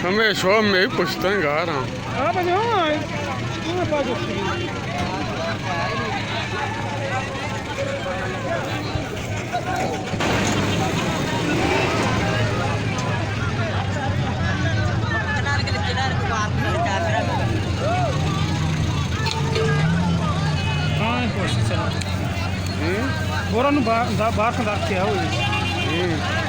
ہمے شو میں پشتاں گاراں۔ ہاں، کوشش ہے۔ ہوں؟ بورا نو با-، دا-، باہر کا دا کیا ہوئی؟ ہوں۔